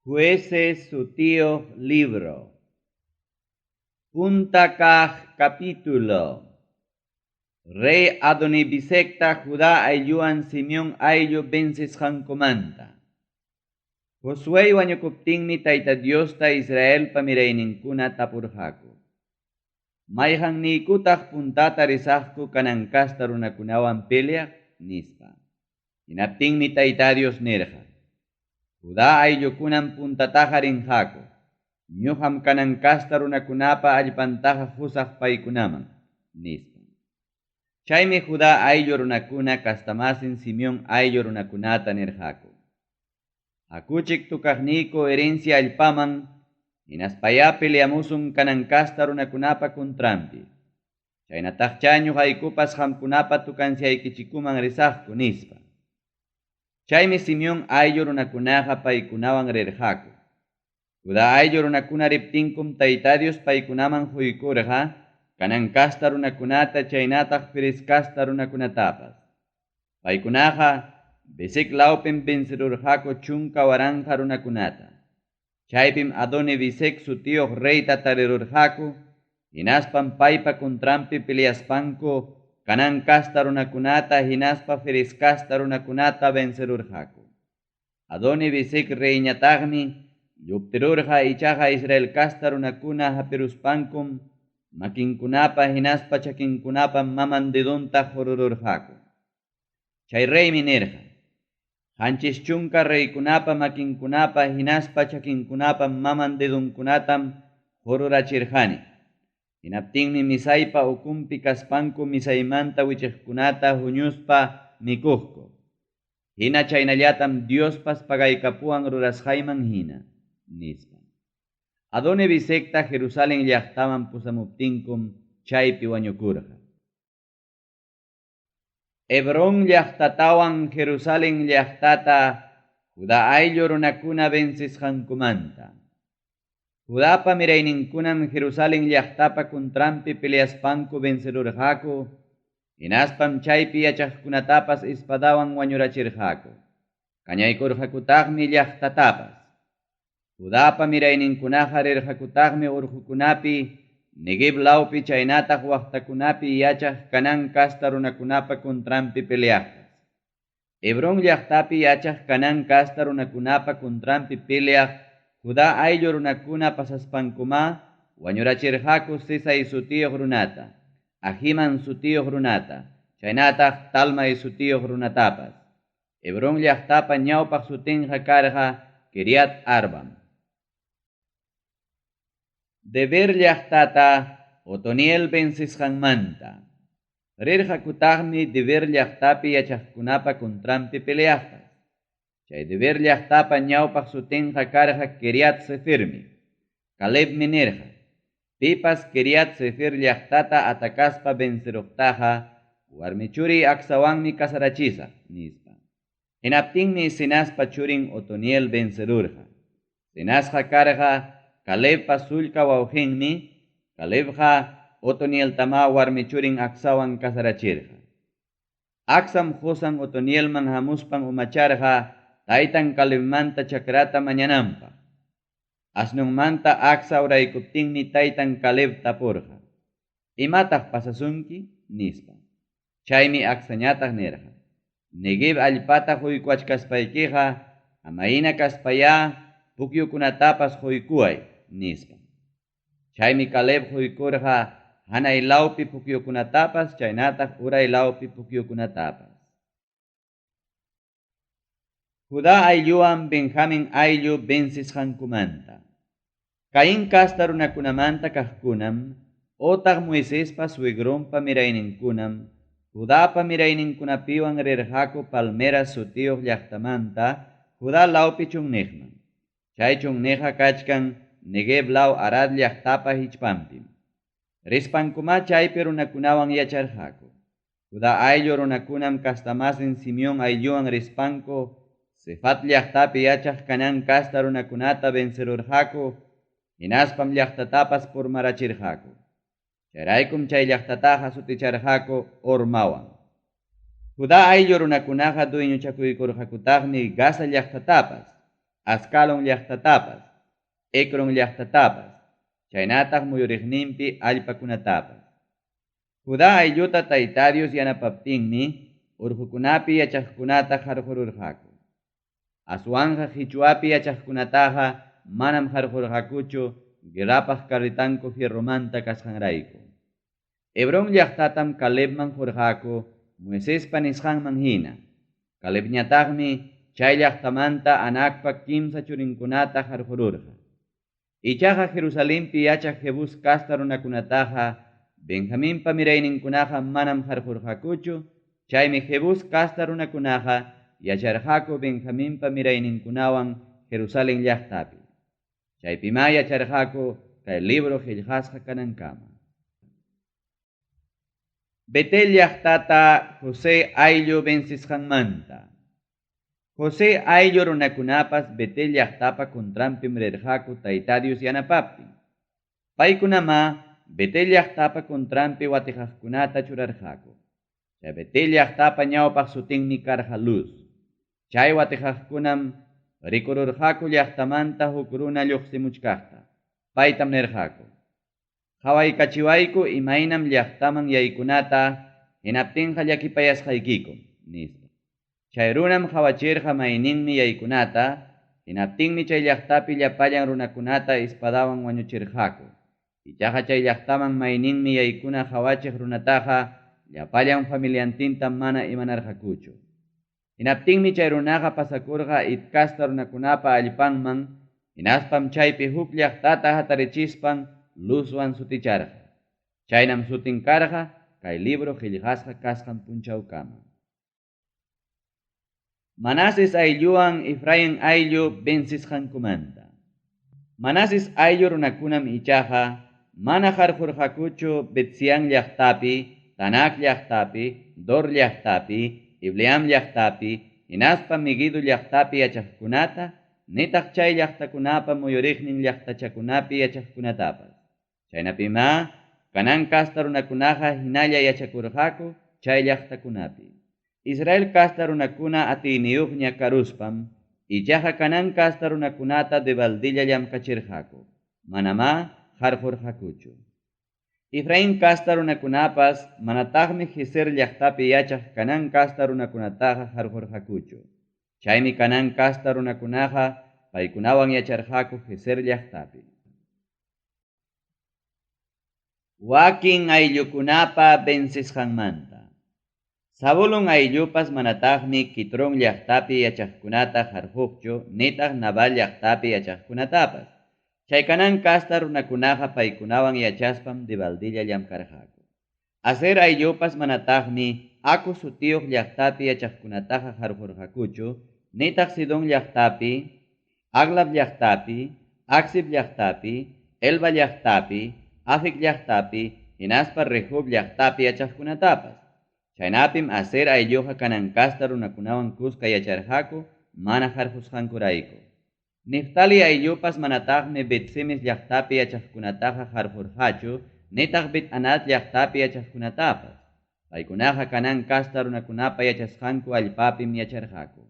Jueces sutiyuq libro. Punta kaq capítulo. Rey Adonibisecta Judá aylluwan Simeón ayllu vencesqankumanta. Josué wañukuptinmi Tayta Diosta Israelpa mirayninkuna tapurqaku. Mayqanniykutaq puntata risaqku Canaán casta runakunawan peleaq? Nispa. Hinaptinmi Tayta Dios nirqa: Judá ayllukunam puntataqa rinqaku. Ñuqam Canaán casta runakunapa allpantaqa qusaq paykunaman, nispa. Chaymi Judá ayllu runakuna castamasin Simeón ayllu runakunata nirqaku: Hakuchik tukaqniyku herencia allpaman, hinaspayá peleamusun Canaán casta runakunapa contranpi. Chaynataqchá ñuqaykupas qamkunapa tukanciaykichikuman risaqku, nispa. Chaymi Simeón ayllu runakunaqa paykunawan rirqaku. Judá ayllu runakuna riptinkum Tayta Dios paykunaman quykurqa Canaán casta runakunata chaynataq Ferez casta runakunatapas. Paykunaqa Bezec lawpim vencerurqaku 10,000 runakunata. Chaypim Adoni-Bezec sutiyuq reyta tarirurqaku, hinaspam paypa contranpi peleaspanku Canaán casta runakunata hinaspa Ferez casta runakunata vencerurqaku. Adoni-Bezec reyñataqmi lluptirurqa ichaqa Israel casta runakuna hapiruspankum makinkunapa hinaspa chakinkunapa maman dedonta qurururqaku. Chay reymi nirqa: 70 reykunapa makinkunapa hinaspa chakinkunapa maman dedonkunatam qururachirqani. Hinaptinmi misaypa ukunpi kaspanku misaymanta wichiqkunata huñuspa mikuqku. Hina chaynallatam Diospas pagaykapuwan rurasqayman hina, nispa. Adoni-Bezecta Jerusalén llaqtaman pusamuptinkum chaypi wañukurqa. Hebrón llaqtatawan Jerusalén llaqtata Judá ayllu runakuna vencesqankumanta. Judapa mirayninkunam Jerusalén llaqtapa contranpi peleaspanku vencerurqaku, hinaspam chaypi yachaqkunatapas espadawan wañurachirqaku. Kañaykurqakutaqmi llaqtatapas. Judapa mirayninkunaqa rirqakutaqmi urqukunapi, Neguev lawpi chaynataq waqtakunapi yachaq Canaán casta runakunapa contranpi peleaqpas. Hebrón llaqtapi yachaq Canaán casta runakunapa contranpi peleaq Judá ayllu runakuna pasaspankuma wañurachirqaku Sesai sutiyuq runata, Ahiman sutiyuq runata, chaynataq Talmai sutiyuq runatapas. Hebrón llaqtapa ñawpaq sutinqa karqa Kiriat Arbam. Debir llaqtata Otoniel vencesqanmanta. Rirqakutaqmi Debir llaqtapi yachaqkunapa contranpi peleaqpas. Chay Debir llaqtapa ñawpaq sutinqa karqa Kiriat Sefirmi. Calebmi nirqa: Pipas Kiriat Sefir llaqtata atakaspa venceruqtaqa warmi churi Acsawanmi casarachisaq, nispa. Hinaptinmi Cenazpa churin Otoniel vencerurqa. Cenazqa karqa Calebpa sullka wawqinmi, Calebqa Otonieltama warmi churin Acsawan casarachirqa. Acsam qosan Otonielman hamuspan umacharqa taytan Calebmanta chakrata mañananpaq. Asnunmanta Acsa uraykuptinmi taytan Caleb tapurqa: Imataq pasasunki? Nispa. Chaymi Acsañataq nirqa: Neguev allpata quykuwachkaspaykiqa amayna kaspayá pukyukunatapas quykuway, nispa. Chaymi Caleb quykurqa hanay lawpi pukyukunatapas chaynataq uray lawpi pukyukunatapas. Judá aylluwan Benjamín ayllu vencesqankumanta. Caín casta runakunamanta kaqkunam, otaq Moisespa suegronpa mirayninkunam, Judapa mirayninkunapiwan rirqaku Palmera sutiyuq llaqtamanta Judá lawpi chunniqman. Chay chunniqqa kachkan Neguev law Arad llaqtapa hichpanpim. Rispankuma chaypi runakunawan yacharqaku. Judá ayllu runakunam castamasin Simeón aylluwan rispanku Sefat llaqtapi yachaq Canaán casta runakunata vencerurqaku, hinaspam llaqtatapas purmarachirqaku. Chayraykum chay llaqtataqa suticharqaku Hormawan. Judá ayllu runakunaqa dueñochakuykurqakutaqmi Gaza llaqtatapas. Ascalon llaqtatapas, Ecron llaqtatapas, chaynataq muyuriqninpi allpakunatapas. Judá aylluta Tayta Dios yanapaptinmi urqukunapi yachaqkunata qarqururqaku. Aswanqa qichwapi yachaqkunataqa manam qarqurqakuchu guerrapaq carretanku fierromanta kasqanrayku. Hebrón llaqtatam Calebman qurqaku Moisespa nisqanman hina. Calebñataqmi chay llaqtamanta Anacpa kimsa churinkunata qarqururqa. Ichaqa Jerusalenpi yachaq Jebús casta runakunataqa Benjaminpa mirayninkunaqa manam qarqurqakuchu, chaymi Jebús casta runakunaqa yacharqaku Benjaminpa mirayninkunawan Jerusalén llaqtapi. Chaypimá yacharqaku kay libro qillqasqa kanankama. Betel llaqtata José ayllu vencisqanmanta. José ayllu runakunapas Betel llaqtapa contranpim rirqaku Tayta Dios yanapaptin. Paykunamá Betel llaqtapa contranpi watiqaqkunata churarqaku. Chay Betel llaqtapa ñawpaq sutinmi karqa Luz. Chay watiqaqkunam rikururqaku llaqtamanta huk runa lluqsimuchkaqta. Paytam nirqaku: Qhawaykachiwayku imaynam llaqtaman yaykunata, hinaptinqa llakipayasqaykikum, nispa. Chay runam qhawachirqa mayninmi yaykunata, hinaptinmi chay llaqtapi llapallan runakunata espadawan wañuchirqaku. Ichaqa chay llaqtaman mayninmi yaykuna qhawachiq runataqa llapallan familiantinta mana imanarqakuchu. Hinaptinmi chay runaqa pasakurqa Het casta runakunapa allpanman, hinaspam chaypi huk llaqtata hatarichispan Luzwan suticharqa. Chaynam sutin karqa kay libro qillqasqa kasqan punchawkama. Manases aylluwan Efraín ayllu vencisqankumanta. Manases ayllu runakunam ichaqa mana qarqurqakuchu Betsián llaqtapi, Tanac llaqtapi, Dor llaqtapi, Ibleam llaqtapi, hinaspa Meguido llaqtapi yachaqkunata, nitaq chay llaqtakunapa muyuriqnin llaqtachakunapi yachaqkunatapas. Chaynapimá Canaán casta runakunaqa hinalla yachakurqaku chay llaqtakunapi. Israel casta runakuna atiyniyuqña karuspam, ichaqa Canaán casta runakunata debaldilla llamkachirqaku. Manamá qarqurqakuchu. Efraín casta runakunapas manataqmi Gezer llaqtapi yachaq Canaán casta runakunataqa qarqurqakuchu. Chaymi Canaán casta runakunaqa paykunawan yacharqaku Gezer llaqtapi. Wakin ayllukunapa vencisqanmanta. Zabulón ayllupas manataqmi Quitrón llaqtapi yachaqkunata qarquqchu, nitaq Nabal llaqtapi yachaqkunatapas. Chay Canaán casta runakunaqa paykunawan yachaspam debaldilla llamkarqaku. Aser ayllupas manataqmi Aco sutiyuq llaqtapi yachaqkunataqa qarqurqakuchu, nitaq Sidón llaqtapi, Aglab llaqtapi, Aczib llaqtapi, Helba llaqtapi, Afic llaqtapi, hinaspa Rehob llaqtapi yachaqkunatapas. Chaynapim Aser aylluqa Canaán casta runakunawan kuska yacharqaku mana qarqusqankurayku. Neftali ayllupas manataqmi Bet-semes llaqtapi yachaqkunataqa qarqurqachu, nitaq Bet-anat llaqtapi yachaqkunatapas. Paykunaqa Canaán casta runakunapa yachasqanku allpapim yacharqaku.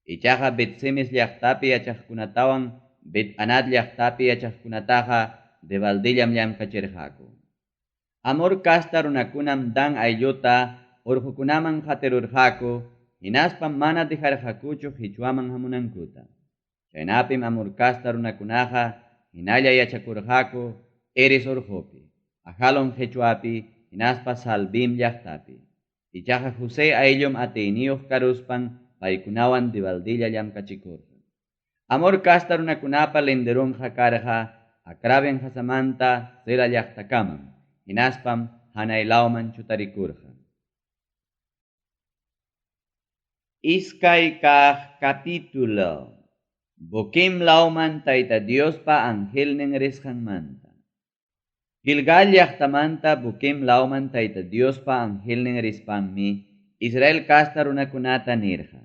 Ichaqa Bet-semes llaqtapi yachaqkunatawan Bet-anat llaqtapi yachaqkunataqa debaldillam llamkachirqaku. Amor casta runakunam Dan aylluta urqukunaman qatirurqaku, hinaspam mana dejarqakuchu qichwaman hamunankuta. Chaynapim Amor casta runakunaqa hinalla yachakurqaku Heres urqupi, Ajalón qichwapi, hinaspa Salbim llaqtapi. Ichaqa José ayllum atiyniyuq karuspan paykunawan debaldilla llamkachikurqa. Amor casta runakunapa linderunqa karqa Acraben hasamanta Sela llaqtakamam, hinaspam hanay lawman chutarikurqa. Iskay kaq capítulo. Boquim lawman Tayta Diospa angelnin risqanmanta. Gilgal llaqtamanta Boquim lawman Tayta Diospa angelnin rispanmi Israel casta runakunata nirqa: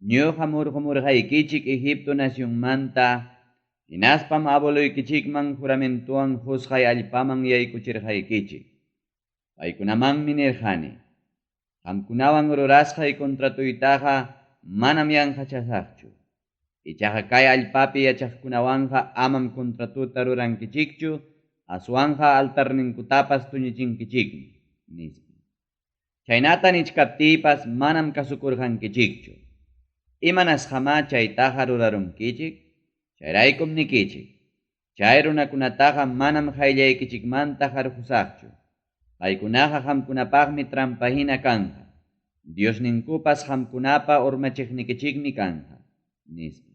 Ñuqam hurqumurqaykichik Egipto nacionmanta, hinaspam abueloykichikman juramentowan qusqay allpaman yaykuchirqaykichik. Paykunamanmi nirqani: Qamkunawan rurasqay contratuytaqa manam yanqachasaqchu. Ichaqa kay allpapi yachaqkunawanqa amam contratota rurankichikchu, aswanqa altarninkutapas tuñichinkichikmi, nispa. Chaynata nichkaptiypas manam kasukurqankichikchu. Imanasqamá chaytaqa rurarunkichik? Chayraykum nikichik. Chay runakunataqa manam qayllaykichikmanta qarqusaqchu. Paykunaqa qamkunapaqmi trampahina kanqa. Diosninkupas qamkunapa urmachiqnikichikmi kanqa, nispa.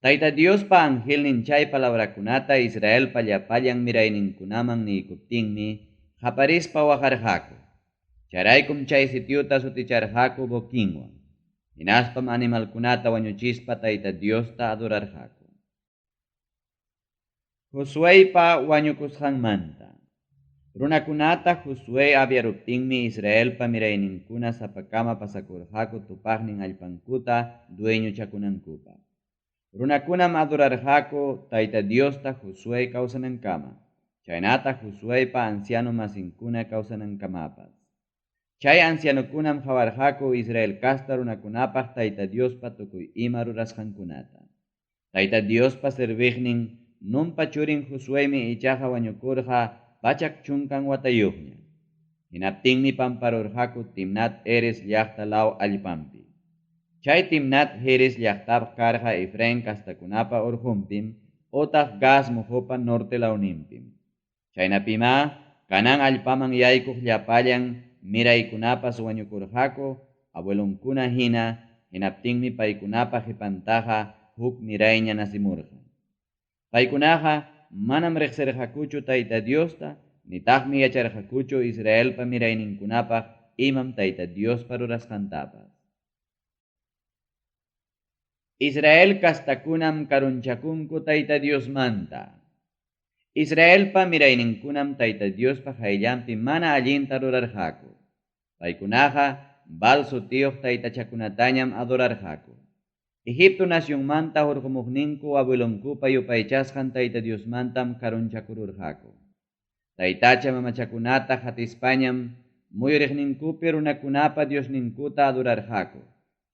Tayta Diospa angelnin chay palabrakunata Israelpa llapallan mirayninkunaman niykuptinmi qaparispa waqarqaku. Chayraykum chay sitiota suticharqaku Boquinwan. Hinaspam animalkunata wañuchispa Tayta Diosta adorarqaku. Josueypa wañukusqanmanta. Runakunata Josué aviaruptinmi Israelpa mirayninkuna sapakama pasakurqaku tupaqnin allpankuta dueñochakunankupaq. Runakunam adorarqaku Tayta Diosta Josué kawsanankama, chaynataq Josueypa anciano masinkuna kawsanankamapas. Chay ancianokunam qawarqaku Israel casta runakunapaq Tayta Diospa tukuy ima rurasqankunata. Tayta Diospa serviqnin Nunpa churin Josueymi ichaqa wañukurqa 110 watayuqña. Hinaptinmi pamparurqaku Timnat Heres llaqta law allpanpi. Chay Timnat Heres llaqtap karqa Efraín castakunapa urqunpim otaq Gaas moqopa norte lawninpim. Chaynapimá Canaán allpaman yaykuq llapallan miraykunapas wañukurqaku abuelonkuna hina, hinaptinmi paykunapa qipantaqa huk mirayña nacimurqa. Paykunaqa manam riqsirqakuchu Tayta Diosta, nitaqmi yacharqakuchu Israelpa mirayninkunapaq imam Tayta Diospa rurasqantapas. Israel castakunam karunchakunku Tayta Diosmanta. Israelpa mirayninkunam Tayta Diospa qayllanpi mana allinta rurarqaku. Paykunaqa Baal sutiyuq taytachakunatañam adorarqaku. Egipto nacionmanta hurqumuqninku abuelonkupa yupaychasqan Tayta Diosmantam karunchakururqaku. Taytacha mamachakunata qatispañam muyuriqninkupi runakunapa Diosninkuta adorarqaku.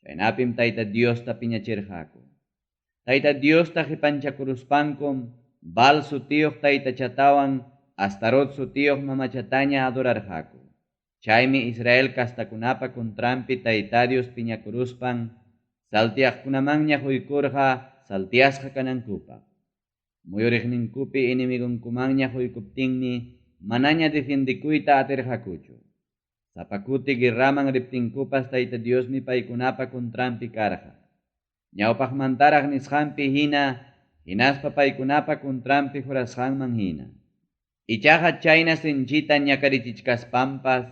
Chaynapim Tayta Diosta piñachirqaku. Tayta Diosta qipanchakuruspankum Baal sutiyuq taytachatawan Astarot sutiyuq mamachataña adorarqaku. Chaymi Israel castakunapa contranpi Tayta Dios piñakuruspan saltiaqkunamanña quykurqa saltiasqa kanankupaq. Muyuriqninkupi enemigonkumanña quykuptinmi manaña defiendikuyta atirqakuchu. Sapa kuti guerraman riptinkupas Tayta Diosmi paykunapa contranpi karqa. Ñawpaqmantaraq nisqanpi hina, hinaspa paykunapa contranpi jurasqanman hina. Ichaqa chayna sinchita ñakarichichkaspampas,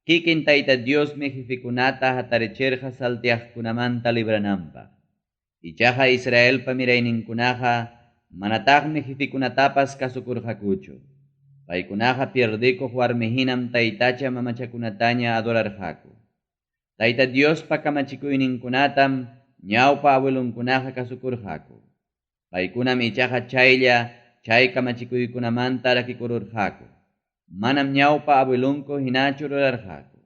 kikin Tayta Diosmi jefikunata hatarichirqa saltiaqkunamanta librananpaq. Ichaqa Israelpa mirayninkunaqa manataqmi jefikunatapas kasukurqakuchu. Paykunaqa pierdikuq warmihinam taytacha mamachakunataña adorarqaku. Tayta Diospa kamachikuyninkunatam ñawpa abuelonkunaqa kasukurqaku. Paykunam ichaqa chaylla chay kamachikuykunamanta rakikururqaku. Manam ñawpa abuelonku hinachu rurarqaku.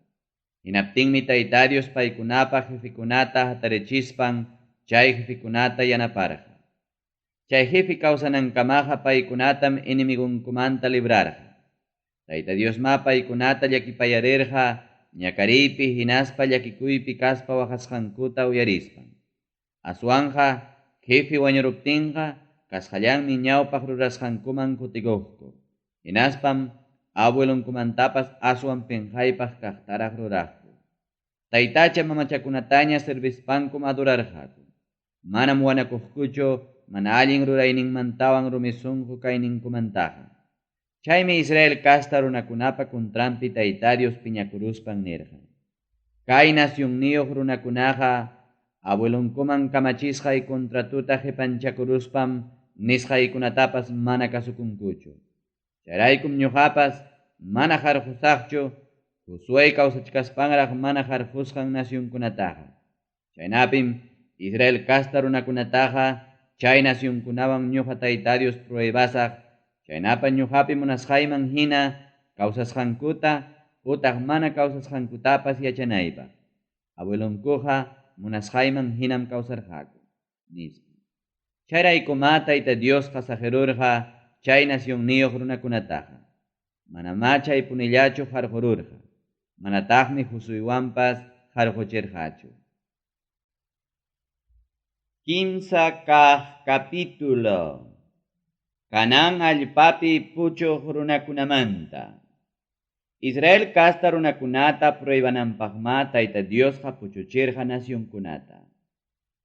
Hinaptinmi Tayta Dios paykunapa jefikunata hatarichispan chay jefikunata yanaparqa. Chay jefe kawsanankamaqa paykunatam enemigonkumanta librarqa. Tayta Diosma paykunata llakipayarirqa ñakariypi hinaspa llakikuypi kaspa waqasqankuta uyarispan. Aswanqa jefe wañuruptinqa kasqallanmi ñawpaq rurasqankuman kutikuqku. Hinaspam abuelonkumantapas aswan pinqaypaq kaqtaraq ruraqku. Taytacha mamachakunataña servispankum adorarqaku. Manam wanakuqkuchu mana allin rurayninmantawan rumi sunqu kayninkumantaqa. Chaymi Israel casta runakunapa contranpi Tayta Dios piñakuruspan nirqa. Kay nacionniyuq runakunaqa abuelonkuman kamachisqay contratuta qipanchakuruspam nisqaykunatapas mana kasukunkuchu. Chayraykum ñuqapas mana qarqusaqchu Josué kawsachkaspanraq mana qarqusqan nacionkunataqa. Chaynapim Israel casta runakunataqa chay nacionkunawan ñuqa Tayta Dios pruebasaq, chaynapa ñuqapi munasqayman hina kawsasqankuta utaq mana kawsasqankutapas yachanaypaq. Abuelonkuqa munasqayman hinam kawsarqaku, nispa. Chayraykumá Tayta Diosqa saqerurqa chay nacionniyuq runakunataqa. Manamá chaypunillachu qarqorurqa, manataqmi Josueywanpas qarqochirqachu. Kimsa kaq capítulo. Canaán allpapi puchuq runakunamanta. Israel casta runakunata pruebananpaqmá Tayta Diosqa puchuchirqa nacionkunata.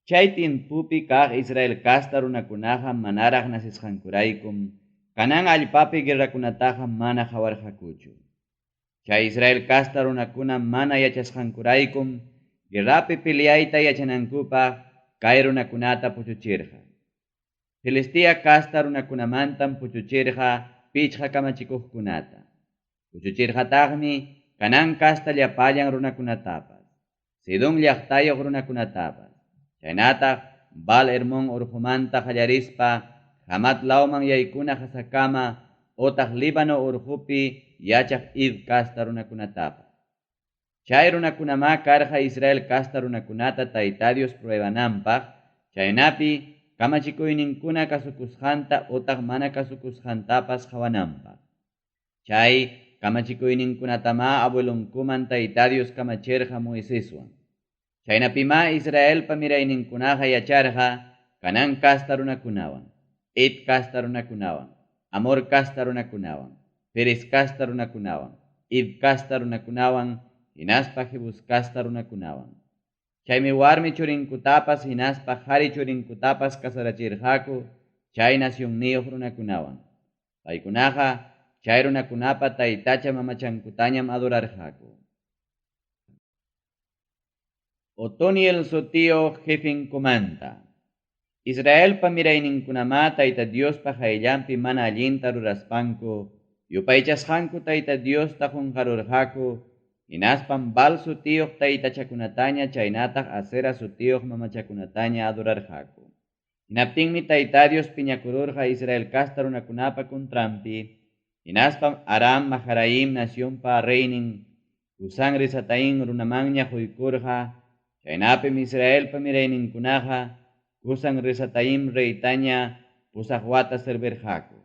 Chay timpupi kaq Israel casta runakunaqa manaraq nacesqankuraykum Canaán allpapi guerrakunataqa mana qawarqakuchu. Chay Israel casta runakuna mana yachasqankuraykum guerrapi peleayta yachanankupaq kay runakunata puchuchirqa. Filistea casta runakunamantam puchuchirqa pichqa kamachikuqkunata. Puchuchirqataqmi Canaán casta llapallan runakunatapas, Sidón llaqtayuq runakunatapas. Chaynataq Baal Hermón urqumanta qallarispa Hamat lawman yaykuna qasakama otaq Líbano urqupi yachaq Hiv casta runakunatapas. Chay runakunamá karqa Israel casta runakunata Tayta Dios pruebananpaq, chaynapi kamachikuyninkuna kasukusqanta otaq mana kasukusqantapas qawananpaq. Chay kamachikuyninkunatamá abuelonkuman Tayta Dios kamachirqa Moiseswan. Chaynapimá Israelpa mirayninkunaqa yacharqa Canaán casta runakunawan, Het casta runakunawan, Amor casta runakunawan, Ferez casta runakunawan, Hiv casta runakunawan, hinaspa Jebus casta runakunawan. Chaymi warmi churinkutapas hinaspa qari churinkutapas casarachirqaku chay nacionniyuq runakunawan. Paykunaqa chay runakunapa taytacha mamachankutañam adorarqaku. Otoniel sutiyuq jefenkumanta. Israelpa mirayninkunamá Tayta Diospa qayllanpi mana allinta ruraspanku, yupaychasqanku Tayta Diosta qunqarurqaku, hinaspam Baal sutiyuq taytachakunataña chaynataq Asera sutiyuq mamachakunataña adorarqaku. Hinaptinmi Tayta Dios piñakururqa Israel casta runakunapa contranpi, hinaspam Aram Maharaim nacionpa reynin Cusán Risataín runamanña quykurqa, chaynapim Israelpa mirayninkunaqa Cusán Risataim reytaña pusaq wata servirqaku.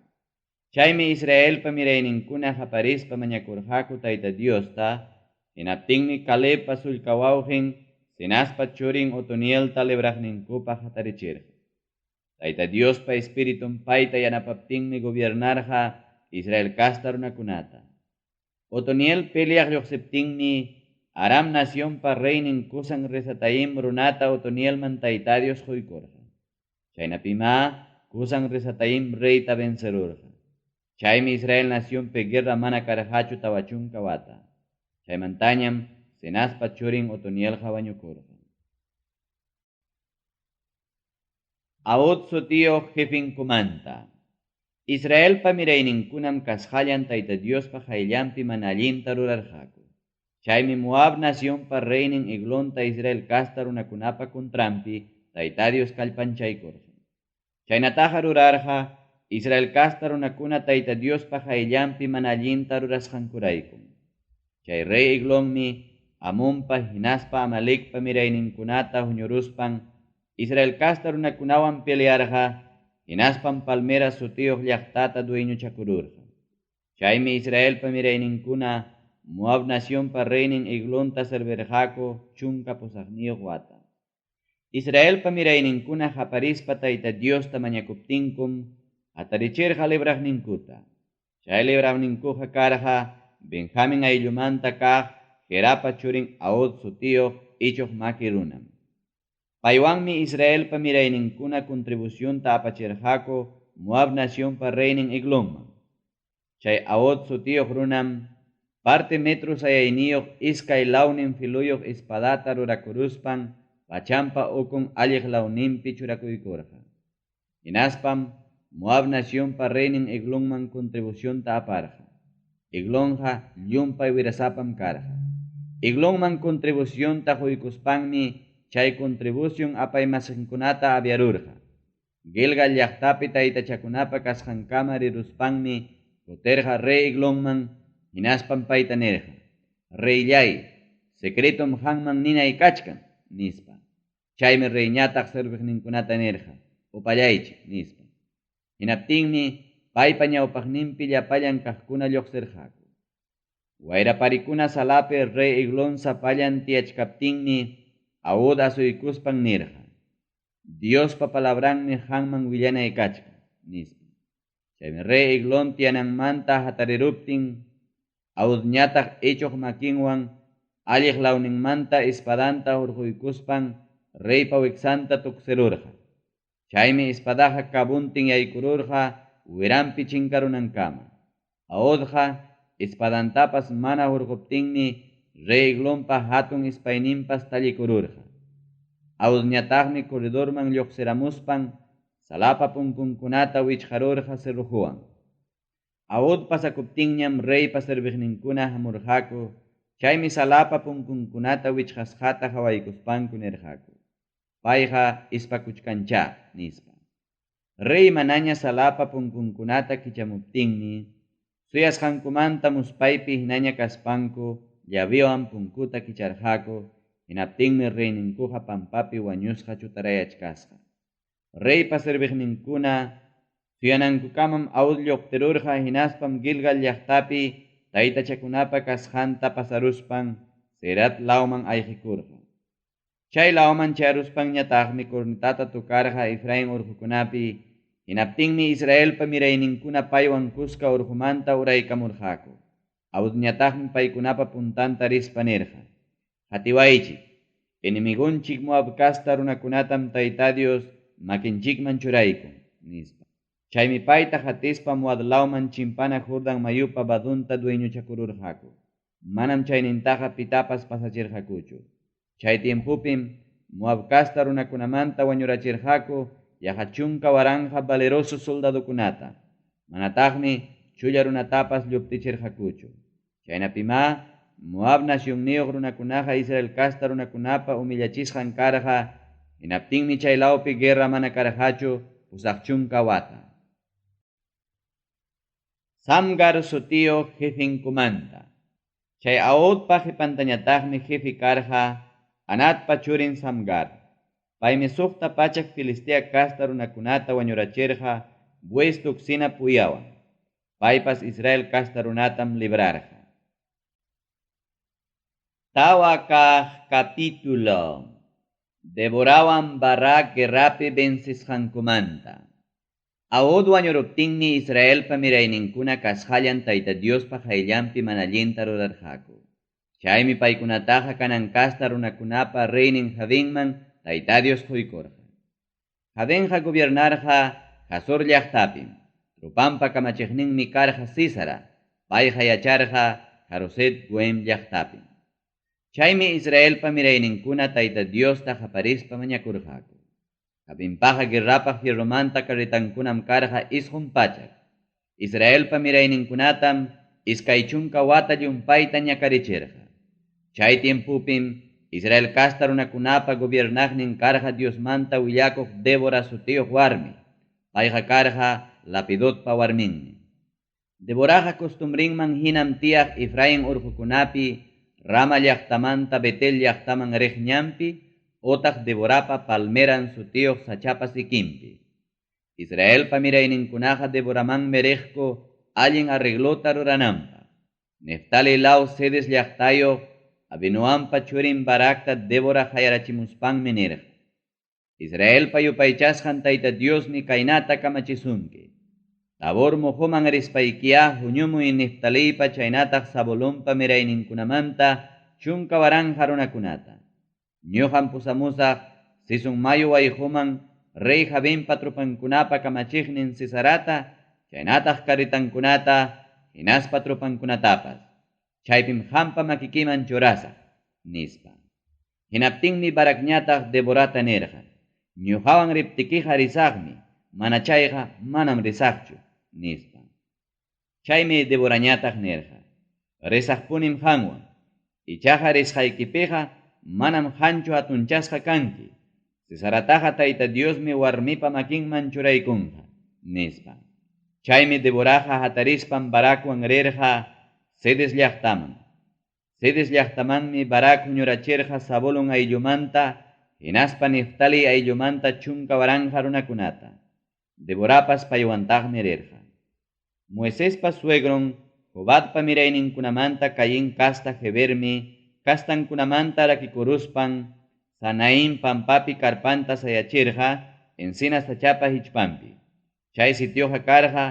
Chaymi Israelpa mirayninkuna qaparispa mañakurqaku Tayta Diosta, hinaptinmi Calebpa sullka wawqin Cenazpa churin Otonielta libraqninkupaq hatarichirqa. Tayta Diospa espiritun payta yanapaptinmi gobiernarqa Israel casta runakunata. Otoniel peleaq lluqsiptinmi Aram nacionpa reynin Cusán Risataim runata Otonielman Tayta Dios quykurqa. Chaynapimá Cusán Risataim reyta vencerurqa. Chaymi Israel nacionpi guerra mana karqachu 40 wata. Chaymantañam Cenazpa churin Otonielqa wañukurqa. Ahod sutiyuq jefenkumanta. Israelpa mirayninkunam kasqallan Tayta Diospa qayllanpi mana allinta rurarqaku. Chaymi Moab nacionpa reynin Eglonta Israel casta runakunapa contranpi Tayta Dios kallpanchaykurqa. Chaynataqa rurarqa Israel casta runakuna Tayta Diospa qayllanpi mana allinta rurasqankuraykum. Chay rey Eglonmi Amonpa hinaspa Amalekpa mirayninkunata huñuruspan Israel casta runakunawan pelearqa hinaspam Palmera sutiyuq llaqtata dueñochakururqa. Chaymi Israelpa mirayninkuna Moab nacionpa reynin Eglonta servirqaku 18 wata. Israelpa mirayninkuna qaparispa Tayta Diosta mañakuptinkum hatarichirqa libraqninkuta. Chay libraqninkuqa karqa Benjamin ayllumanta kaq Gerapa churin Ahod sutiyuq ichuq maki runam. Paywanmi Israelpa mirayninkuna contribucionta apachirqaku Moab nacionpa reynin Eglonman. Chay Ahod sutiyuq runam parte metro sayayniyuq iskay lawnin filuyuq espadata rurakuruspan pachampa ukun alliq lawninpi churakuykurqa. Hinaspam Moab nacionpa reynin Eglonman contribucionta aparqa. Eglonqa llumpay wirasapam karqa. Eglonman contribucionta quykuspanmi chay contribución apaymasinkunata aviarurqa. Gilgal llaqtapi taytachakunapa kasqankama riruspanmi kutirqa rey Eglonman hinaspam payta nirqa: Reyllay, secretom qamman ninay kachkan, nispa. Chaymi reyñataq serviqninkunata nirqa: Upallaychik, nispa. Hinaptinmi paypa ñawpaqninpi llapallan kaqkuna lluqsirqaku. Wayraparikuna salapi rey Eglón sapallan tiyachkaptinmi Aod asuykuspan nirqa, Diospa palabranmi qanman willanay kachkan, nispa. Chaymi rey Eglón tiyananmanta hatariruptin Aodñataq ichuq makinwan alliq lawninmanta espadanta hurquykuspan reypa wiksanta tuksirurqa. Chaymi espadaqa cabontin yaykururqa wiranpi chinkarunankama. Aodqa espadantapas mana hurquptinmi rey Eglonpa hatun ispayninpas tallikururqa. Aodñataqmi corredorman lluqsiramuspan salapa punkunkunata wichqarurqa cerrojowan. Aod pasakuptinñam reypa serviqninkuna hamurqaku, chaymi salapa punkunkunata wichqasqata qawaykuspanku nirqaku: Payqa ispakuchkanchá, nispa. Rey manaña salapa punkunkunata kichamuptinmi, suyasqankumanta muspaypi hinaña kaspanku llavewan punkuta kicharqaku, hinaptinmi reyninkuqa pampapi wañusqa chutarayachkasqa. Reypa serviqninkuna suyanankukamam Aod lluqtirurqa hinaspam Gilgal llaqtapi taytachakunapa kasqanta pasaruspan Serat lawman ayqikurqa. Chay lawman chayaruspanñataqmi cornetata tocarqa Efraín urqukunapi, hinaptinmi Israelpa mirayninkuna paywan kuska urqumanta uraykamurqaku. Aodñataqmi paykunapa puntanta rispa nirqa: Qatiwaychik, enemigonchik Moab casta runakunatam Tayta Dios makinchikman churaykun, nispa. Chaymi payta qatispa Moab lawman chimpana Jordán mayupa vadonta dueñochakururqaku. Manam chaynintaqa pitapas pasachirqakuchu. Chay tiempopim Moab casta runakunamanta wañurachirqaku yaqa 10,000 valeroso soldadokunata. Manataqmi chulla runatapas lluptichirqakuchu. Chaynapimá Moab nacionniyuq runakunaqa Israel casta runakunapa humillachisqan karqa, hinaptinmi chay lawpi guerra mana karqachu 80 wata. Samgar sutiyuq jefenkumanta. Chay Aodpa qipantañataqmi jefe karqa Anatpa churin Samgar. Paymi 600 Filistea casta runakunata wañurachirqa buey tuksina puyawan. Paypas Israel casta runatam librarqa. Tawa kaq capítulo. Deborawan Barak guerrapi vencisqankumanta. Aod wañuruptinmi Israelpa mirayninkuna kasqallan Tayta Diospa qayllanpi mana allinta rurarqaku. Chaymi paykunataqa Canaán casta runakunapa reynin Jabinman Tayta Dios quykurqa. Jabinqa gobiernarqa Hazor llaqtapim. Tropanpa kamachiqninmi karqa Sísara, payqa yacharqa Haroset Goim llaqtapim. Chaymi Israelpa mirayninkuna Tayta Diosta qaparispa mañakurqaku. Jabinpaqa guerrapaq fierromanta carretankunam karqa 900. Israelpa mirayninkunatam 20 wata llumpayta ñakarichirqa. Chay tiempopim Israel casta runakunapa gobiernaqnin karqa Diosmanta willakuq Débora sutiyuq warmi. Payqa karqa Lapidotpa warminmi. Deboraqa costumbrinman hinam tiyaq Efraín urqukunapi, Rama llaqtamanta Betel llaqtaman riq ñanpi, otaq Deborapa palmeran sutiyuq sachapa sikinpi. Israelpa mirayninkunaqa Deboramanmi riqku allin arreglota rurananpaq. Neftali law Cedes llaqtayuq Abinoampa churin Barakta Débora qayarachimuspanmi nirqa: Israelpa yupaychasqan Tayta Diosmi kaynata kamachisunki: Tabor muquman rispaykiyá huñumuy Neftaliypa chaynataq Zabulonpa mirayninkunamanta 10,000 runakunata. Ñuqam pusamusaq Sison mayu wayquman rey Jabinpa tropankunapa kamachiqnin Sisarata, chaynataq carretankunata, hinaspa tropankunatapas. Chaypim qampa makikiman churasaq, nispa. Hinaptinmi Barakñataq Deborata nirqa: Ñuqawan riptikiqa risaqmi, mana chayqa manam risaqchu, nispa. Chaymi Deborañataq nirqa: Risaqpunim qanwan, ichaqa risqaykipiqa manam qanchu hatunchasqa kanki. Sisarataqa Tayta Diosmi warmipa makinman churaykunqa, nispa. Chaymi Deboraqa hatarispan Barakwan rirqa Cedes llaqtaman. Cedes llaqtamanmi Barak huñurachirqa Zabulón ayllumanta hinaspa Neftaliy ayllumanta 10,000 runakunata. Deborapas paywantaqmi rirqa. Moisespa suegron Jobabpa mirayninkunamanta Caín casta Hebermi castankunamanta rakikuruspan Sanaín pampapi karpanta sayachirqa encina sachapa hichpanpi. Chay sitioqa karqa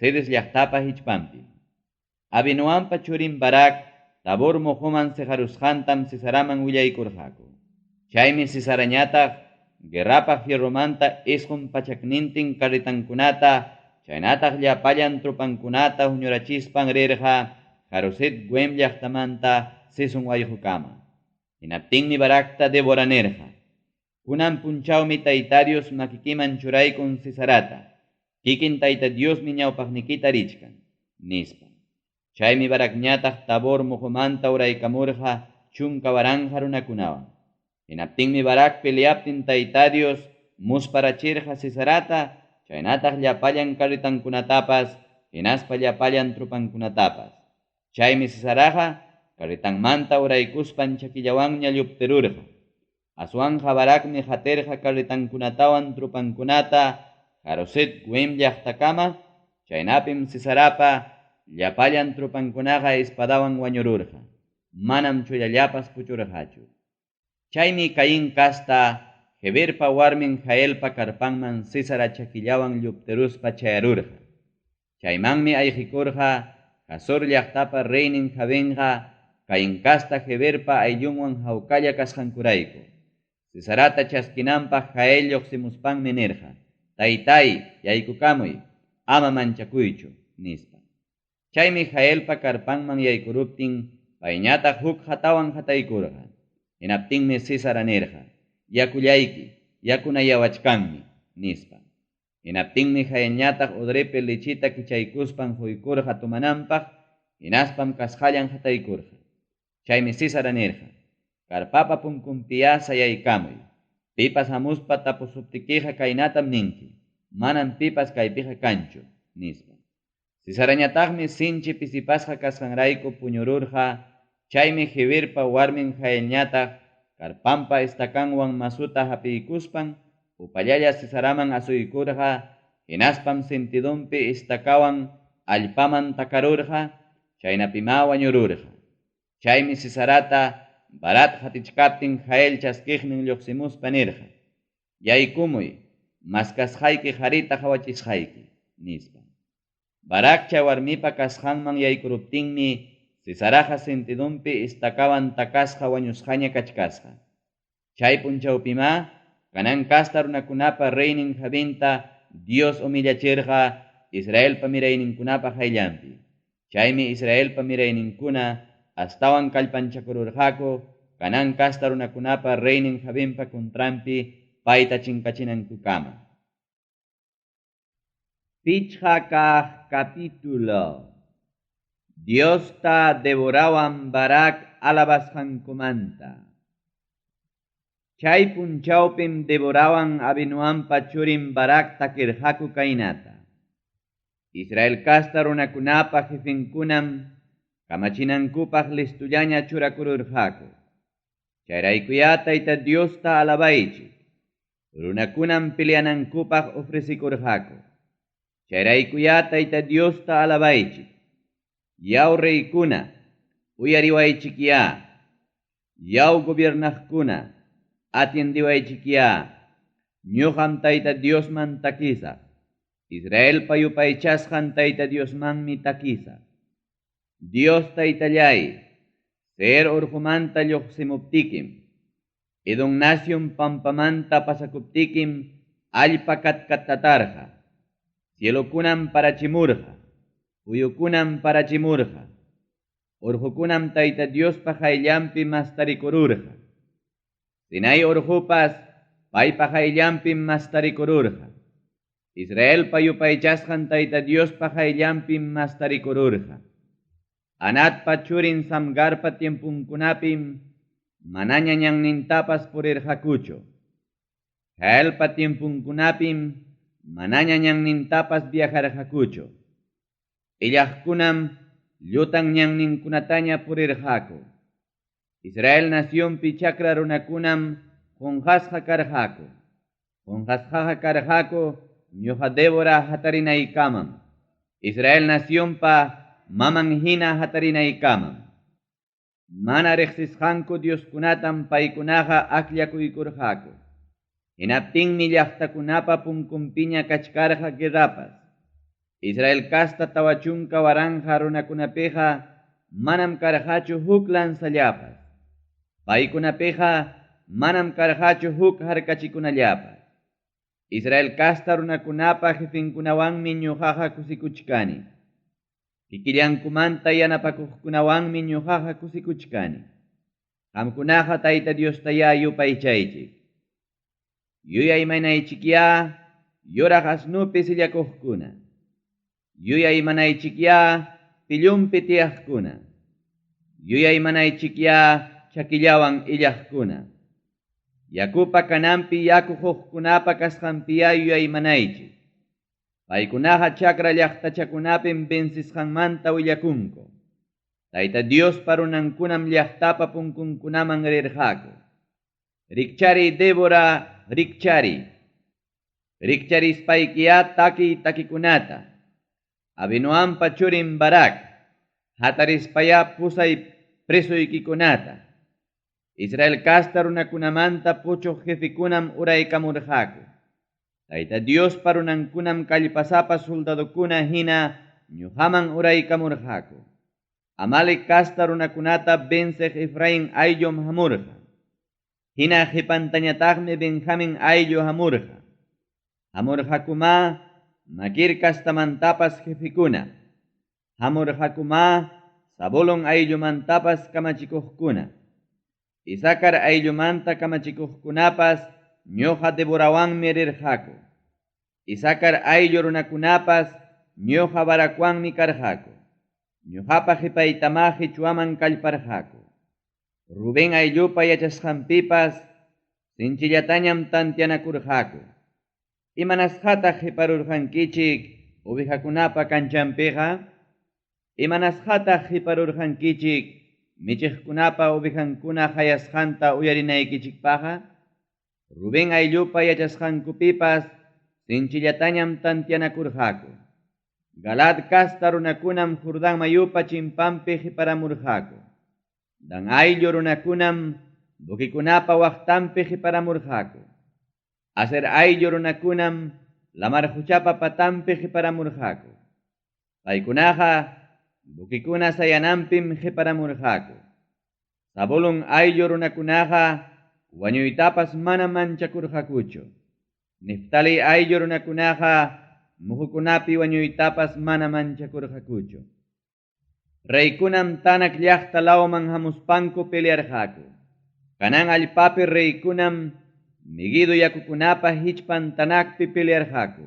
Cedes llaqtapa hichpanpi. Abinoampa churin Barak Tabor moqoman seqarusqantam Sisaraman willaykurqaku. Chaymi Sisarañataq guerrapaq fierromanta 900 carretankunata chaynataq llapallan tropankunata huñurachispan rirqa Haroset Goim llaqtamanta Sison wayqukama. Hinaptinmi Barakta Débora nirqa: Kunan punchawmi Tayta Dios makikiman churaykun Sisarata. Kikin Tayta Diosmi ñawpaqnikita richkan, nispa. Chaymi Barakñataq Tabor moqomanta uraykamurqa 10,000 runakunawan. Hinaptinmi Barak peleaptin Tayta Dios musparachirqa Sisarata, chaynataq llapallan carretankunatapas, hinaspa llapallan tropankunatapas. Chaymi Sisaraqa carretanmanta uraykuspan chakillawanña lluptirurqa. Aswanja Barakmi qatirqa carretankunatawan tropankunata Haroset Goim llaqtakama, chaynapim Sisarapa llapallan tropankunaqa espadawan wañururqa. Manam chullallapas puchurqachu. Chaymi Caín casta Heberpa warmin Jaelpa karpanman Sisara chakillawan lluptiruspa chayarurqa. Chaymanmi ayqikurqa Hazor llaqtapa reynin Jabinqa Caín casta Heberpa ayllunwan hawkalla kasqankurayku. Sisarata chaskinanpaq Jael lluqsimuspanmi nirqa: Taytay, yaykukamuy, ama manchakuychu, nispa. Chaymi Jaelpa karpanman yaykuruptin payñataq huk hatawan hataykurqa. Hinaptinmi Sisara nirqa: Yakullayki, yakunayawachkanmi, nispa. Hinaptinmi Jaelñataq odrepi lechita kichaykuspan quykurqa tomananpaq, hinaspam kasqallan hataykurqa. Chaymi Sisara nirqa: Karpapa punkunpiyá sayaykamuy. Pipas hamuspa tapusuptikiqa kaynatam ninki: Manam pipas kaypiqa kanchu, nispa. Sisarañataqmi sinchi pisipasqa kasqanrayku puñururqa, chaymi Heberpa warmin Jaelñataq karpanpa estacanwan masuta hapiykuspan upallalla Sisaraman asuykurqa, hinaspam sentidunpi estacawan allpaman takarurqa, chaynapimá wañururqa. Chaymi Sisarata Barak hatichkaptin Jael chaskiqnin lluqsimuspa nirqa: Yaykumuy, maskasqayki qarita qawachisqayki, nispa. Barak chay warmipa kasqanman yaykuruptinmi Sisaraqa sentidunpi estacawan takasqa wañusqaña kachkasqa. Chay punchawpimá Canaán casta runakunapa reynin Jabinta Dios humillachirqa Israelpa mirayninkunapa qayllanpi. Chaymi Israelpa mirayninkuna astawan kallpanchakururqaku Canaán casta runakunapa reynin Jabinpa contranpi payta chinkachinankukama. Pichqa kaq capítulo. Diosta Deborawan Barak alabasqankumanta. Chay punchawpim Deborawan Abinoampa churin Barak takirqaku kaynata: Israel casta runakunapa jefenkunam kamachinankupaq listullaña churakururqaku. Chayraykuyá Tayta Diosta alabaychik. Runakunam peleanankupaq ofrecikurqaku. Chayraykuyá Tayta Diosta alabaychik. Yaw reykuna, uyariwaychikyá. Yaw gobiernaqkuna, atiendiwaychikyá. Ñuqam Tayta Diosman takisaq. Israelpa yupaychasqan Tayta Diosmanmi takisaq. Dios Taytallay, Seir urqumanta lluqsimuptikim, Edom nación pampamanta pasakuptikim, allpa katkatatarqa, cielokunam parachimurqa, puyukunam parachimurqa, urqukunam Tayta Diospa qayllanpi mastarikururqa. Sinai urqupas paypa qayllanpim mastarikururqa. Israelpa yupaychasqan Tayta Diospa qayllanpim mastarikururqa. Anatpa churin Samgarpa tiempunkunapim manaña ñannintapas purirqakuchu. Jaelpa tiempunkunapim manaña ñannintapas viajarqakuchu. Illaqkunam llutan ñanninkunataña purirqaku. Israel nacionpi chakra runakunam qonqasqa karqaku. Qonqasqaqa karqaku ñoqa Débora hatarinaykamam. Israel nacionpa maman hina hatarinaykamam. Mana reqsisqanku dioskunatam paykunaqa akllakuykurqaku. Hinaptinmi llaqtakunapa punkunpiña kachkarqa guerrapas. Israel casta 40,000 runakunapiqa manam karqachu huk lanzallapas. Paykunapiqa manam karqachu huk harkachikunallapas. Israel casta runakunapa jefenkunawanmi ñuqaqa kusikuchkani. Kikillankumanta yanapakuqkunawanmi ñuqaqa kusikuchkani. Qamkunaqa Tayta Diostayá yupaychaychik. Yuyaymanaychikyá yuraq asnupi sillakuqkuna. Yuyaymanaychikyá pillunpi tiyaqkuna. Yuyaymanaychikyá chakillawan illaqkuna. Yakupa kananpi yaku quqkunapa kasqanpiyá yuyaymanaychik. Paykunaqa chakra llaqtachakunapim vencisqanmanta willakunku. Tayta Diospa runankunam llaqtapa punkunkunaman rirqaku. Rikchari Débora, rikchari. Rikcharispaykiyá takiy takikunata. Abinoampa churin Barak, hatarispayá pusay presoykikunata. Israel casta runakunamanta puchuq jefekunam uraykamurqaku. Tayta Diospa runankunam kallpasapa soldadokuna hina ñuqaman uraykamurqaku. Amalek casta runakunata venceq Efraín ayllum hamurqa. Hina qipantañataqmi Benjamín ayllu hamurqa. Hamurqakumá Maquir castamantapas jefekuna. Hamurqakumá Zabulón ayllumantapas kamachikuqkuna. Isacar ayllumanta kamachikuqkunapas ñuqa Deborawanmi rirqaku. Isacar ayllu runakunapas ñuqa Barakwanmi karqaku. Ñuqapa qipaytamá qichwaman kallparqaku. Rubén ayllupa yachasqanpipas sinchillatañam tantianakurqaku. Imanasqataq qiparurqankichik ovejakunapa kanchanpiqa? Imanasqataq qiparurqankichik michiqkunapa ovejankuna qayasqanta uyarinaykichikpaqqa? Rubén ayllupa yachasqankupipas sinchillatañam tantianakurqaku. Galaad casta runakunam Jordán mayupa chimpanpi qiparamurqaku. Dan ayllu runakunam buquikunapa waqtanpi qiparamurqaku. Aser ayllu runakunam lamar quchapa patanpi qiparamurqaku. Paykunaqa buquikuna sayananpim qiparamurqaku. Zabulón ayllu runakunaqa wañuytapas manam manchakurqakuchu. Neftali ayllu runakunaqa muhukunapi wañuytapas mana manchakurqakuchu. Reykunam Tanak llaqta lawman hamuspanku pelearqaku. Canaán allpapi reykunam Meguido yakukunapa hichpan Tanakpi pelearqaku.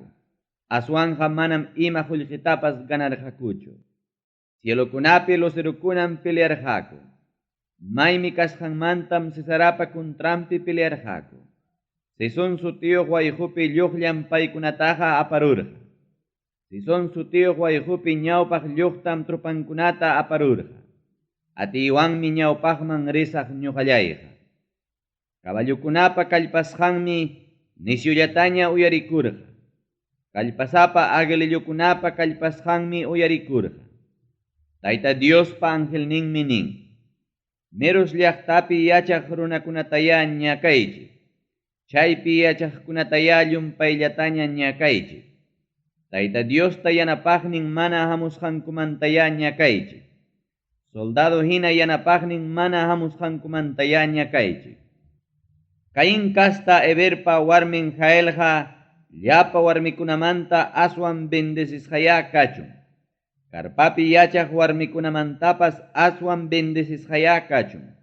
Aswanja manam ima qullqitapas ganarqakuchu. Cielokunapi lucerokunam pelearqaku. Maymi kasqanmantam Sisarapa kuntranpi pelearqaku. Sison sutiyuq wayqupi lluqllam paykunataqa aparurqa. Sison sutiyuq wayqupi ñawpaq lluqtam tropankunata aparurqa. Atiywanmi ñawpaqman risaq ñuqallayqa. Caballokunapa kallpasqanmi nisyullataña uyarikurqa. Kallpasapa aguilillukunapa kallpasqanmi uyarikurqa. Tayta Diospa angelninmi nin. Meros llaqtapi yachaq runakunatayá ñakaychik. Chaypi yachaqkunatayá llumpayllataña ñakaychik. Tayta Diosta yanapaqnin mana hamusqankumantayá ñakaychik. Soldado hina yanapaqnin mana hamusqankumantayá ñakaychik. Caín casta Heberpa warmin Jaelqa llapa warmikunamanta aswan bendecisqayá kachun. Karpapi yachaq warmikunamantapas aswan bendecisqayá kachun.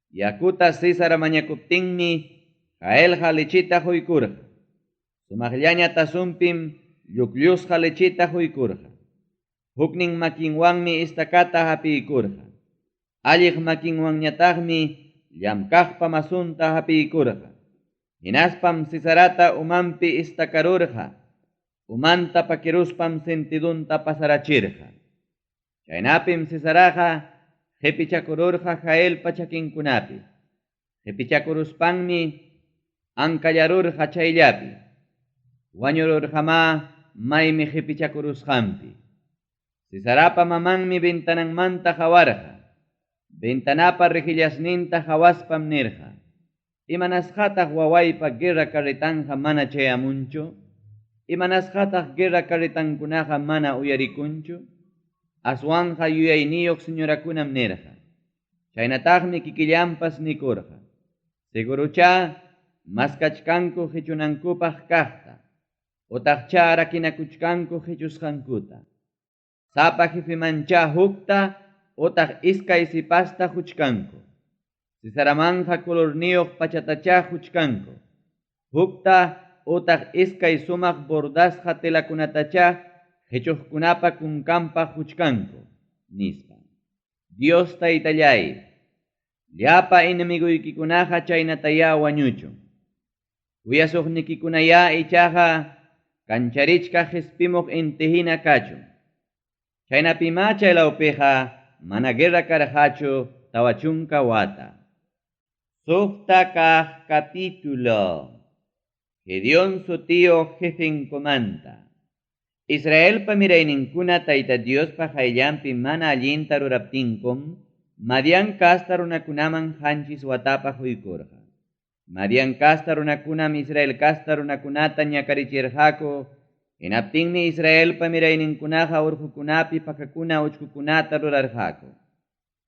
Yakuta Sísara mañakuptinmi Jaelqa lechita quykurqa. Sumaqllaña tasunpim llukllusqa lechita quykurqa. Huknin makinwanmi istakata hapiykurqa. Alliq makinwanñataqmi llamkaqpa masunta hapiykurqa. Hinaspam Sisarata umanpi istakarurqa. Umanta pakiruspam sentidunta pasarachirqa. Chaynapim Sisaraqa qipichakururqa Jaelpa chakinkunapi. Qipichakuruspanmi Ankallarurqa chayllapi. Wañururqamá maymi qepichakurusqanpi. Sisarapa mamanmi ventananmanta qawarqa. Ventanapa rejillasninta qawaspam nirqa, Imanasqataq wawaypa guerra carretanqa mana chayamunchu? Imanasqataq guerra carretankunaqa mana uyarikunchu? Aswanqa yuyayniyuq señorakunam nirqa. Chaynataqmi kikillanpas nikurqa, Segurochá maskachkanku qechunankupaq kaqta, otaqchá rakinakuchkanku qechusqankuta. Sapa jefemanchá hukta otaq iskay sipasta qochkanku. Sisaramanqa colorniyuq pachatachá qochkanku. Hukta otaq iskay sumaq bordasqa telakunatachá qechuqkunapa kunkanpaq qochkanku, nispa. Dios Taytalláy, llapa enemigoykikunaqa chaynatayá wañuchun. Kuyasuqnikikunayá ichaqa kancharichkaq qespimuq inti hina kachun. Chaynapimá chaylawpiqa mana guerra karqachu 40 wata. Suqta kaq capítulo. Gedeón sutiyuq jefenkumanta. Israelpa mirayninkuna Tayta Diospa qayllanpi mana allinta ruraptinkum, Madián casta runakunaman qanchis watapaq quykurqa. Madián casta runakunam Israel casta runakunata ñakarichirqaku, hinaptinmi Israelpa mirayninkunaqa urqukunapi pakakuna uchkukunata rurarqaku.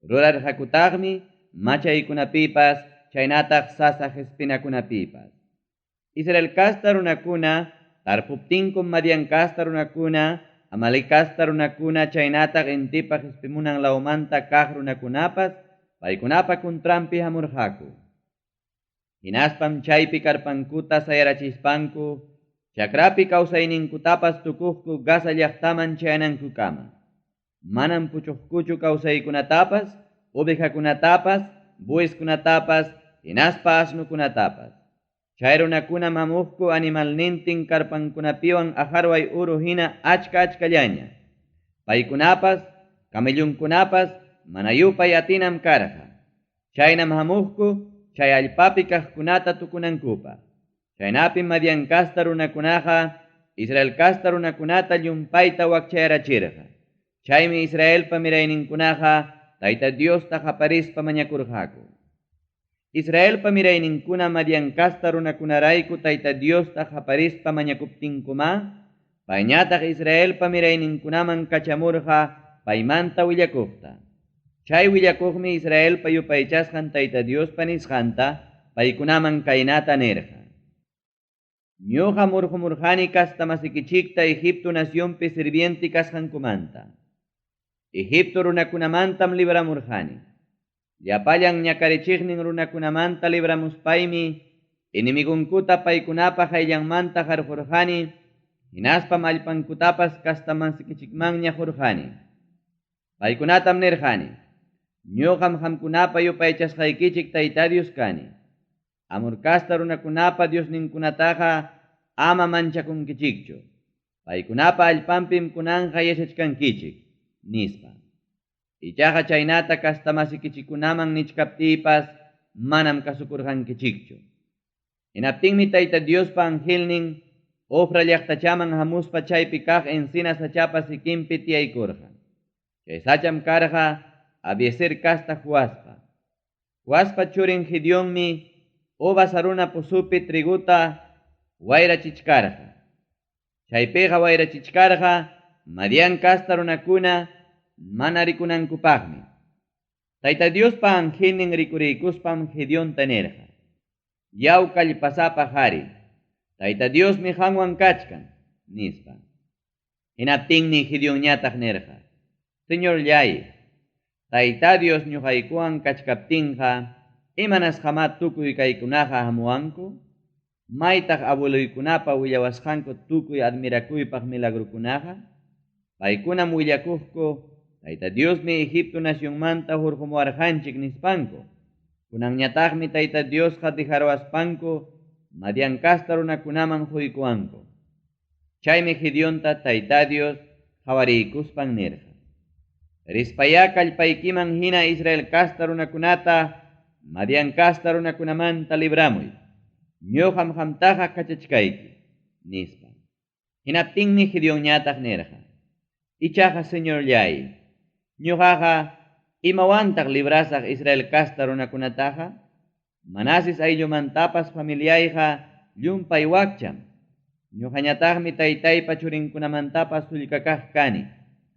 Rurarqakutaqmi machaykunapipas chaynataq sasa qespinakunapipas. Israel casta runakuna tarpuptinkum Madián casta runakuna, Amalec casta runakuna chaynataq intipa qespimunan lawmanta kaq runakunapas paykunapa contranpi hamurqaku. Hinaspam chaypi karpankuta sayarachispanku chakrapi kawsayninkutapas tukuqku Gaza llaqtaman chayanankukama. Manam puchuqkuchu kawsaykunatapas, ovejakunatapas, bueyeskunatapas, hinaspa asnokunatapas. Chay runakunam hamuqku animalnintin karpankunapiwan aqarway uru hina achka-achkallaña. Paykunapas, camellonkunapas mana yupay atinam karqa. Chaynam hamuqku chay allpapi kaqkunata tukunankupaq. Chaynapim Madián casta runakunaqa Israel casta runakunata llumpayta wakchayarachirqa. Chaymi Israelpa mirayninkunaqa Tayta Diosta qaparispa mañakurqaku. Israelpa mirayninkuna Madián casta runakunarayku Tayta Diosta qaparispa mañakuptinkumá, payñataq Israelpa mirayninkunaman kachamurqa paymanta willakuqta. Chay willakuqmi Israelpa yupaychasqan Tayta Diospa nisqanta paykunaman kaynata nirqa: Ñuqam hurqumurqani castamasikichikta Egipto nacionpi sirviente kasqankumanta. Egipto runakunamantam libramurqani. Llapallan ñakarichiqnin runakunamanta libramuspaymi enemigonkuta paykunapa qayllanmanta qarqurqani, hinaspam allpankutapas castamasikichikmanña qurqani. Paykunatam nirqani: Ñuqam qamkunapa yupaychasqaykichik Tayta Dios kani. Amor casta runakunapa diosninkunataqa ama manchakunkichikchu. Paykunapa allpanpim kunanqa yachachkankichik, nispa. Ichaqa chaynata castamasikichikkunaman nichkaptiypas manam kasukurqankichikchu. Hinaptinmi Tayta Diospa angelnin Ofra llaqtachaman hamuspa chaypi kaq encina sachapa sikinpi tiyaykurqa. Chay sacham karqa Abiezer casta Joaspa. Joaspa churin Gedeonmi uvas haruna pozopi trigota wayrachichkarqa. Chaypiqa wayrachichkarqa Madián casta runakuna mana rikunankupaqmi. Tayta Diospa angelnin rikuriykuspam Gedeonta nirqa: Yaw kallpasapa qari, Tayta Diosmi qanwan kachkan, nispa. Hinaptinmi Gedeonñataq nirqa: Señorlláy, Tayta Dios ñuqaykuwan kachkaptinqa, imanasqamá tukuy kaykunaqa hamuwanku? Maytaq abueloykunapa willawasqanku tukuy admirakuypaq milagrokunaqa? Paykunam willakuqku, Tayta Diosmi Egipto nacionmanta hurqumuwarqanchik nispanku. Kunanñataqmi Tayta Diosqa dejaruwaspanku Madián casta runakunaman quykuwanku. Chaymi Gedeonta Tayta Dios qawariykuspan nirqa: Rispayá kallpaykiman hina Israel casta runakunata Madián casta runakunamanta libramuy. Ñoqam qamtaqa kachachkayki, nispa. Hinaptinmi Gedeonñataq nirqa, Ichaqa Señorlláy, ñoqaqa imawantaq librasaq Israel casta runakunataqa? Manases ayllumantapas familiayqa llumpay wakcham. Ñoqañataqmi taytaypa churinkunamantapas sullka kaq kani,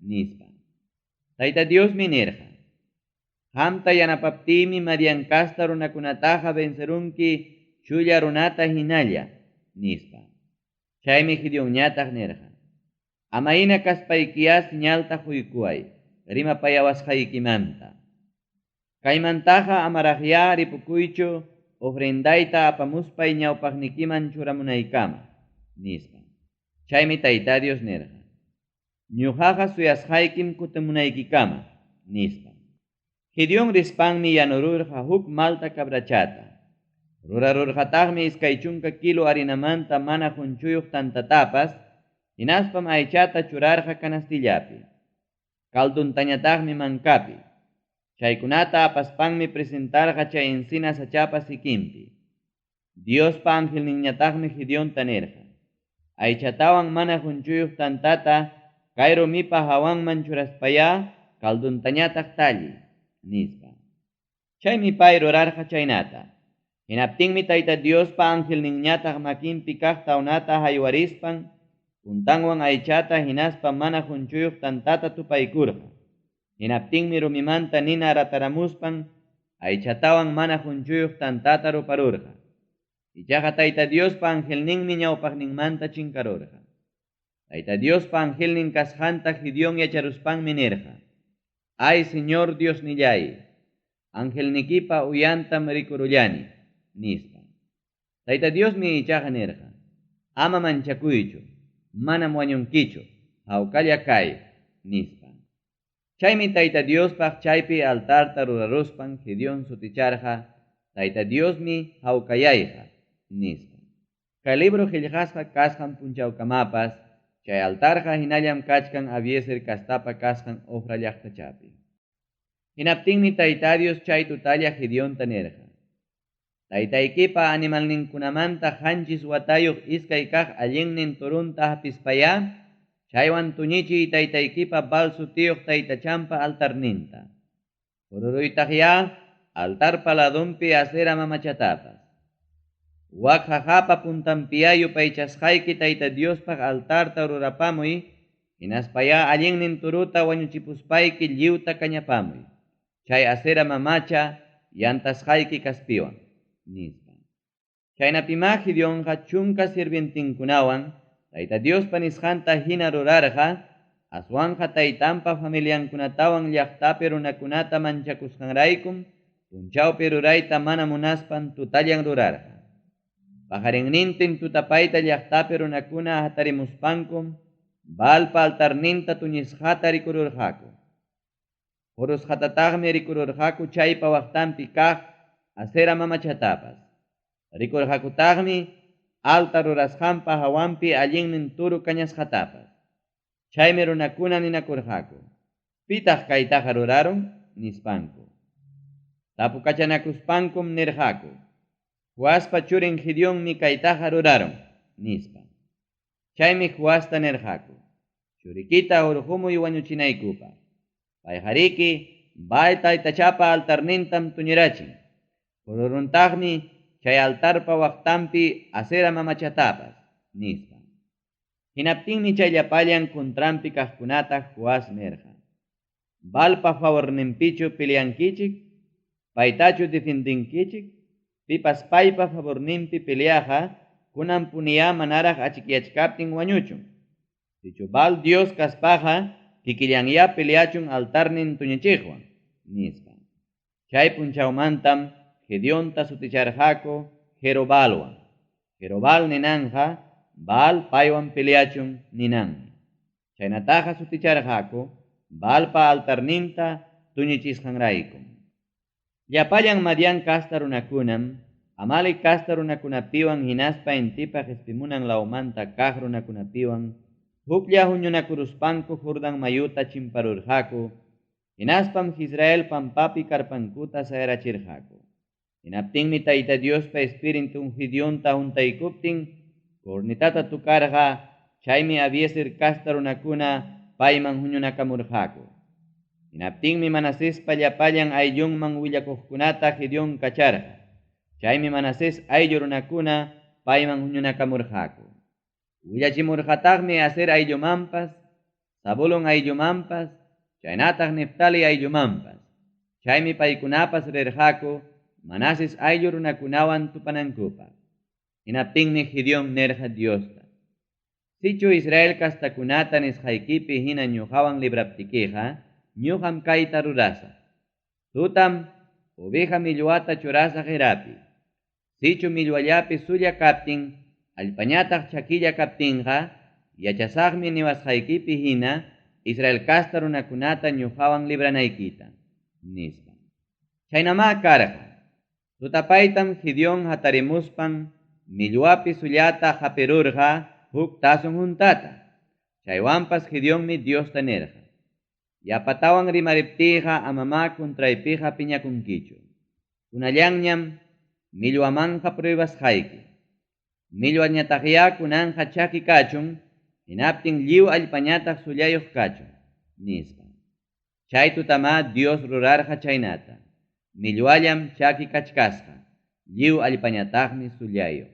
nispa. Tayta Diosmi nirqa, Qamta yanapaptiymi Madian casta runakunataqa vencerunki chulla runata hinalla, nispa. Chaymi Gedeonñataq nirqa, Ama hina kaspaykiyá señalta quykuway rimapayawasqaykimanta. Kaymantaqa amaraqyá ripukuychu ofrendayta apamuspay ñawpaqnikiman churamunaykama, nispa. Chaymi Tayta Dios nirqa, Ñoqaqa suyasqaykim kutimunaykikama, nispa. Gedeón rispanmi yanururqa huk malta cabrachata. Rurarurqataqmi 20 kilo harinamanta mana qonchuyuq tantatapas, hinaspam aychata churarqa canastillapi. Caldontañataqmi mankapi. Chaykunata apaspanmi presentarqa chay encina sachapa sikinpi. Diospa angelninñataqmi Gedeonta nirqa, Aychatawan mana qonchuyuq tantata kay rumipa hawanman churaspayá caldontañataq talliy, nispa. Chaymi pay rurarqa chaynata. Hinaptinmi Tayta Diospa angelninñataq makinpi kaq tawnata haywarispan puntanwan aychata hinaspa mana qonchuyuq tantata tupaykurqa. Hinaptinmi rumimanta nina rataramuspan aychatawan mana qonchuyuq tantata ruparurqa. Ichaqa Tayta Diospa angelninmi ñawpaqninmanta chinkarurqa. Tayta Diospa angelnin kasqanta Gedeón yacharuspanmi nirqa, Ay, Señor Diosnilláy, angelnikipa uyantam rikurullani, nispa. Tayta Diosmi ichaqa nirqa, Ama manchakuychu, manam wañunkichu, hawkalla kay, nispa. Chaymi Tayta Diospaq chaypi altarta ruraruspan Gedeón suticharqa, Tayta Diosmi hawkayayqa, nispa. Kay libro qellqasqa kasqan punchawkamapas chay altarqa hinallam kachkan Abiezer castapa kasqan Ofra llaqtachapi. Hinaptinmi Tayta Dios chay tutalla Gedeonta nirqa, Taytaykipa animalninkunamanta 7 watayuq 2 kaq allinnin toronta hapispayá, chaywan tuñichiy taytaykipa Baal sutiyuq taytachanpa altarninta. Qururuytaqyá altarpa ladonpi Asera mamachatapas. Wak qaqapa puntanpiyá yupaychasqayki Tayta Diospaq altarta rurapamuy, hinaspayá allinnin torota wañuchipuspayki lliwta kañapamuy, chay Asera mamacha yantasqayki kaspiwan, nispa. Chaynapimá Gedeonqa 10 sirvientenkunawan Tayta Diospa nisqanta hina rurarqa, aswanqa taytanpa familiankunatawan llaqtapi runakunata manchakusqanraykum punchawpi rurayta mana munaspan tutallan rurarqa. Paqarinnintin tutapayta llaqtapi runakuna hatarimuspankum Baalpa altarninta tuñisqata rikururqaku. Qurusqatataqmi rikururqaku chaypa waqtanpi kaq Asera mamachatapas. Rikurqakutaqmi altar rurasqanpa hawanpi allinnin toro kañasqatapas. Chaymi runakuna ninakurqaku, Pitaq kaytaqa rurarun? nispanku. Tapukachanakuspankum nirqaku, Joaspa churin Gedeonmi kaytaqa rurarun, nispa. Chaymi Joasta nirqaku, Churikita hurqumuy wañuchinaykupaq. Payqariki Baal taytachapa altarnintam tuñirachin. Qururuntaqmi chay altarpa waqtanpi Asera mamachatapas, nispa. Hinaptinmi chay llapallan contranpi kaqkunata Joás nirqa, Baalpa favorninpichu peleankichik? Paytachu defendenkichik? Pipas paypa favorninpi peleaqa kunanpuniyá manaraq achikyachkaptin wañuchun. Sichu Baal Dios kaspaqa kikillanyá peleachun altarnin tuñichiqwan, nispa. Chay punchawmantam Gedeonta suticharqaku Jerobaalwan. Jerobaal ninanqa Baal paywan peleachun ninanmi. Chaynataqa suticharqaku Baalpa altarninta tuñichisqanraykum. Llapallan Madián casta runakunam, Amalec casta runakunapiwan hinaspa intipa qespimunan lawmanta kaq runakunapiwan huklla huñunakuruspanku Jordán mayuta chimparurqaku, hinaspam Jezreel pampapi carpankuta sayarachirqaku. Hinaptinmi Tayta Diospa Espiritun Gedeonta huntaykuptin cornetata tocarqa, chaymi Abiezer casta runakuna payman huñunakamurqaku. Hinaptinmi Manasespa llapallan ayllunman willakuqkunata Gedeón kacharqa, chaymi Manasés ayllu runakuna payman huñunakamurqaku. Willachimurqataqmi Aser ayllumanpas, Zabulón ayllumanpas, chaynataq Neftali ayllumanpas. Chaymi paykunapas rirqaku Manases ayllu runakunawan tupanankupaq. Hinaptinmi Gedeón nirqa Diosta: Sichu Israel castakunata nisqaykipi hina ñuqawan libraptikiqa, ñuqam kayta rurasaq. Tutam oveja millwata churasaq erapi. Sichu millwallapi sulla kaptin, allpañataq chakilla kaptinqa, yachasaqmi niwasqaykipi hina Israel casta runakunata ñuqawan libranaykita, nispa. Chaynamá karqa. Tutapaytam Gedeón hatarimuspan millwapi sullata hapirurqa huk tazon huntata. Chaywanpas Gedeonmi Diosta nirqa: Yapatawan rimariptiyqa amamá contraypiqa piñakunkichu. Kunallanñam millwamanqa pruebasqayki. Millwañataqyá kunanqa chaki kachun, hinaptin lliw allpañataq sullayuq kachun, nispa. Chay tutamá Dios rurarqa chaynata. Millwallam chaki kachkasqa, lliw allpañataqmi sullayuq.